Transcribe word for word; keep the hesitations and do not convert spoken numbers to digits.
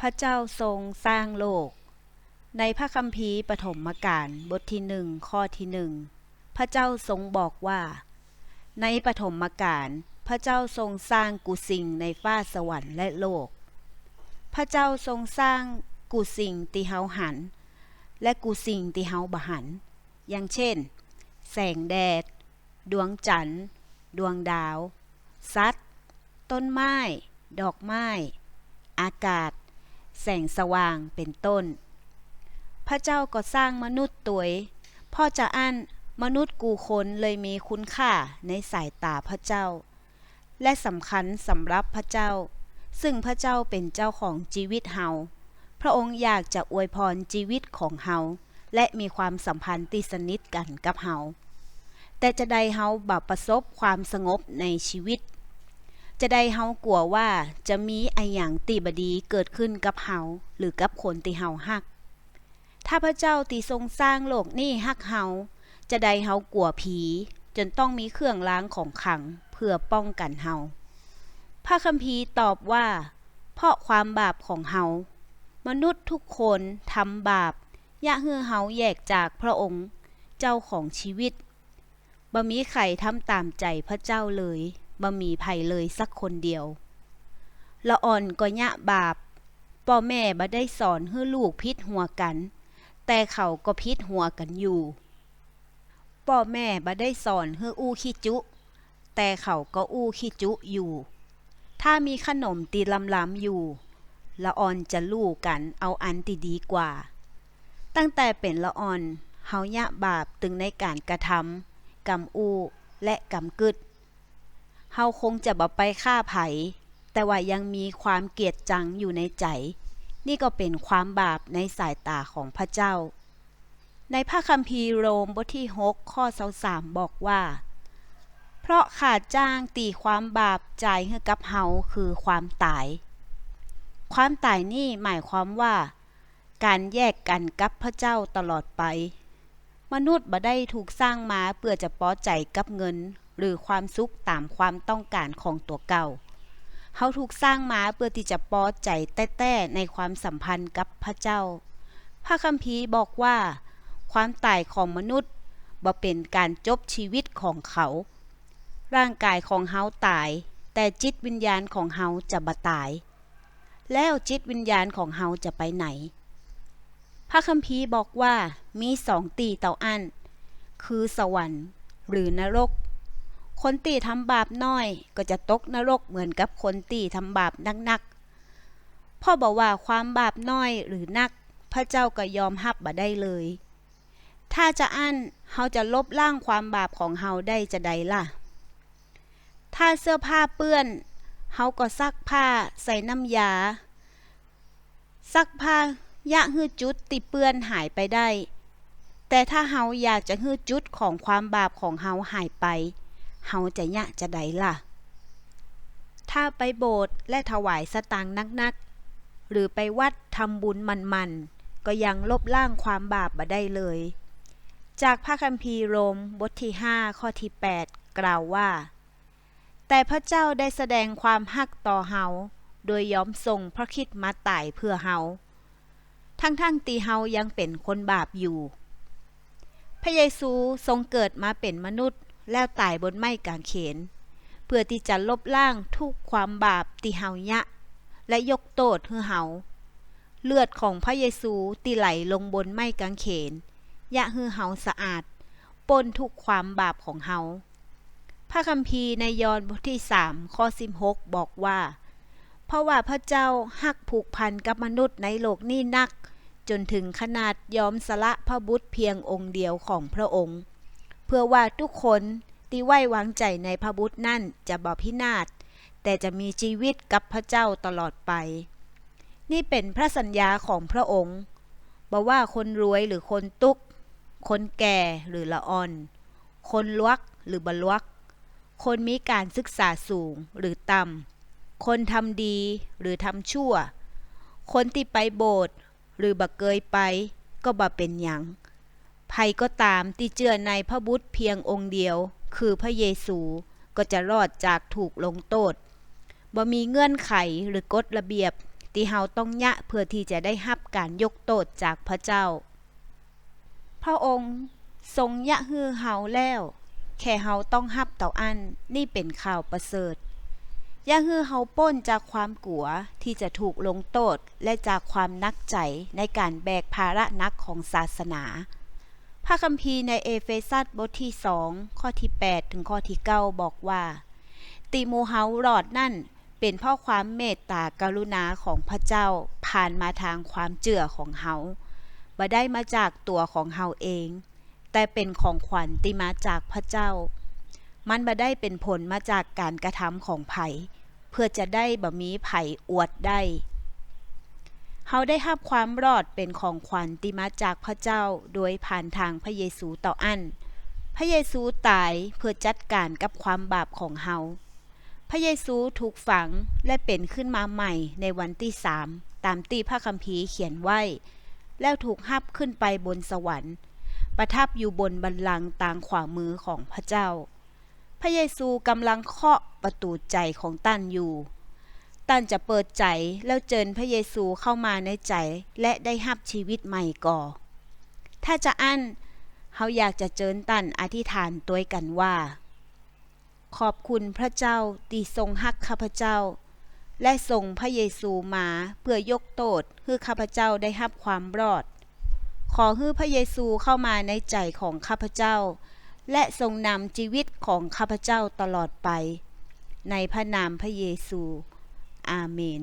พระเจ้าทรงสร้างโลก ในพระคัมภีร์ปฐมกาลบทที่หนึ่ง ข้อที่หนึ่ง พระเจ้าทรงบอกว่า ในปฐมกาล พระเจ้าทรงสร้างกู้สิ่งในฟ้าสวรรค์และโลก พระเจ้าทรงสร้างกู้สิ่งตี้เฮาหัน และกู้สิ่งตี้เฮาบ่หัน อย่างเช่น แสงแดด ดวงจันทร์ ดวงดาว สัตว์ ต้นไม้ ดอกไม้ อากาศ แสงสว่าง เป็นต้น พระเจ้าก็สร้างมนุษย์ตวย เพราะจาอั้นมนุษย์กู้คนเลยมีคุณค่าในสายต๋าพระเจ้า และสำคัญสำหรับพระเจ้า ซึ่งพระเจ้าเป๋นเจ้าของจีวิตเฮา พระองค์อยากจะอวยพรจีวิตของเฮา และมีความสัมพันธ์ตี้สนิทกั๋นกับเฮา แต่จาใดเฮาบ่ประสบความสงบในจีวิต จาใดเฮากั๋วว่าจะมีอะหยังตี้บ่ดีเกิดขึ้นกับเฮา หรือกับคนตี้เฮาฮัก ถ้าพระเจ้าตี้ทรงสร้างโลกนี้ฮักเฮา จาใดเฮากั๋วผี จ๋นต้องมีเครื่องรางของขลังเพื่อป้องกั๋นเฮา พระคัมภีร์ตอบว่า เพราะความบาปของเฮา มนุษย์ทุกคนทำบาป เยียะหื้อเฮาแยกจากพระองค์ เจ้าของจีวิต บ่มีใผทำต๋ามใจ๋พระเจ้าเลย บ่มีใผเลยสักคนเดียว ละอ่อนก็เยียะบาป ป้อแม่บ่ได้สอนหื้อลูกผิดหัวกั๋น แต่เขาก็ผิดหัวกั๋นอยู่ ป้อแม่บ่ได้สอนหื้ออู้ขี้จุ แต่เขาก็อู้ขี้จุอยู่ ถ้ามีขนมตี้ลำๆ อยู่ ละอ่อนจะลู่กั๋นเอาอันตี้ดีกว่า ตั้งแต่เป๋นละอ่อน เฮาเยียะบาปตึงในก๋านกระทำ กำอู้ และกำกึ๊ด เฮาคงจะบ่ไปฆ่าใผ แต่ว่ายังมีความเกลียดจังอยู่ในใจ๋ นี่ก็เป๋นความบาปในสายต๋าของพระเจ้า ในพระคัมภีร์โรมบทที่หก ข้อซาวสาม บอกว่า เพราะค่าจ้างตี้ความบาปจ่ายหื้อกับเฮาคือความต๋าย ความต๋ายนี่หมายความว่า ก๋านแยกกั๋นกับพระเจ้าตลอดไป มนุษย์บ่ได้ถูกสร้างมาเปื้อจะปอใจ๋กับเงิน หรือความสุขต๋ามความต้องก๋านของตั๋วเก่า เฮาถูกสร้างมาเปื้อตี้จะปอใจ๋แต๊ๆ ในความสัมพันธ์กับพระเจ้า พระคัมภีร์บอกว่า ความต๋ายของมนุษย์บ่เป๋นก๋านจบจีวิตของเขา ร่างก๋ายของเฮาต๋าย แต่จิตวิญญาณของเฮาจะบ่ต๋าย แล้วจิตวิญญาณของเฮาจะไปไหน พระคัมภีร์บอกว่ามีสองตี้เต้าอั้น คือสวรรค์หรือนรก คนตี้ทำบาปน้อยก็จะตกนรกเหมือนกับคนตี้ทำบาปนักๆ เพราะบ่ว่าความบาปน้อยหรือนัก พระเจ้าก็ยอมฮับบ่ได้เลย ถ้าจาอั้น เฮาจะลบล้างความบาปของเฮาได้จาใดล่ะ ถ้าเสื้อผ้าเปื้อน เฮาก็ซักผ้าใส่น้ำยา ซักผ้าเยียะหื้อจุดตี้เปื้อนหายไปได้ แต่ถ้าเฮาอยากจะหื้อจุดของความบาปของเฮาหายไป เฮาจะเยียะจาใดล่ะ ถ้าไปโบสถ์และถวายสตางค์นักๆ หรือไปวัดทำบุญหมั่นๆ ก็ยังลบล้างความบาปบ่ได้เลย จากพระคัมภีร์โรมบทที่ห้า ข้อที่แปด กล่าวว่า แต่พระเจ้าได้แสดงความฮักต่อเฮา โดยยอมส่งพระคริสต์มาต๋ายเพื่อเฮา ทั้งๆ ตี้เฮายังเป๋นคนบาปอยู่ พระเยซูทรงเกิดมาเป๋นมนุษย์ แล้วต๋ายบนไม้กางเขน เปื้อตี้จะลบล้างทุกความบาปตี้เฮาเยียะ และยกโต้ษหื้อเฮา เลือดของพระเยซูตี้ไหลลงบนไม้กางเขน เยียะหื้อเฮาสะอาด ป๊นทุกความบาปของเฮา พระคัมภีร์ในยอห์นบทที่สาม ข้อสิบหก บอกว่า เพราะว่าพระเจ้าฮักผูกพันกับมนุษย์ในโลกนี้นัก จ๋นถึงขนาดยอมสละพระบุตรเพียงองค์เดียวของพระองค์ เพื่อว่าทุกคนตี้ไว้วางใจ๋ในพระบุตรนั้นจะบ่พินาศ แต่จะมีจีวิตกับพระเจ้าตลอดไป นี่เป๋นพระสัญญาของพระองค์ บ่ว่าคนรวยหรือคนตุ๊ก คนแก่หรือละอ่อน คนหลวกหรือบ่หลวก คนมีก๋านศึกษาสูงหรือต่ำ คนทำดีหรือทำชั่ว คนตี้ไปโบสถ์หรือบ่เกยไป ก็บ่เป๋นหยัง ใผก็ต๋ามตี้เจื้อในพระบุตรเพียงองค์เดียว คือพระเยซู ก็จะรอดจากถูกลงโต้ษ บ่มีเงื่อนไขหรือกฎระเบียบ ตี้เฮาต้องเยียะเปื้อตี้จะได้ฮับก๋านยกโต้ษจากพระเจ้า พระองค์ทรงเยียะหื้อเฮาแล้ว แค่เฮาต้องฮับเต้าอั้น นี่เป๋นข่าวประเสริฐ เยียะหื้อเฮาป๊นจากความกั๋วตี้จะถูกลงโต้ษ และจากความหนักใจ๋ในก๋านแบกภาระหนักของศาสนา พระคัมภีร์ในเอเฟซัสบทตี้สอง ข้อตี้แปด เถิงข้อตี้เก้า บอกว่า ตี้หมู่เฮารอดนั้น เป๋นเพราะความเมตต๋ากรุณาของพระเจ้าผ่านมาตางความเจื้อของเฮา บ่ได้มาจากตั๋วของเฮาเอง แต่เป๋นของขวัญตี้มาจากพระเจ้า มันบ่ได้เป๋นผลมาจากก๋านกระทำของใผ เปื้อจะได้บ่มีใผอวดได้ เฮาได้ฮับความรอดเป๋นของขวัญตี้มาจากพระเจ้า โดยผ่านตางพระเยซูเต้าอั้น พระเยซูต๋ายเปื้อจัดก๋านกับความบาปของเฮา พระเยซูถูกฝังและเป๋นขึ้นมาใหม่ในวันตี้สาม ต๋ามตี้พระคัมภีร์เขียนไว้ แล้วถูกฮับขึ้นไปบนสวรรค์ ประทับอยู่บนบัลลังก์ตางขวามือของพระเจ้า พระเยซูก่ำลังเคาะประตู๋ใจ๋ของต้านอยู่ ต้านจะเปิดใจ๋แล้วเจิญพระเยซูเข้ามาในใจ๋และได้ฮับจีวิตใหม่ก่อ ถ้าจาอั้น เฮาอยากจะเจิญต้านอธิษฐานตวยกั๋นว่า ขอบคุณพระเจ้าตี้ทรงฮักข้าพเจ้า และส่งพระเยซูมาเปื้อยกโต้ษหื้อข้าพเจ้าได้ฮับความรอด ขอหื้อพระเยซูเข้ามาในใจ๋ของข้าพเจ้า และทรงนำจีวิตของข้าพเจ้าตลอดไป ในพระนามพระเยซู อาเมน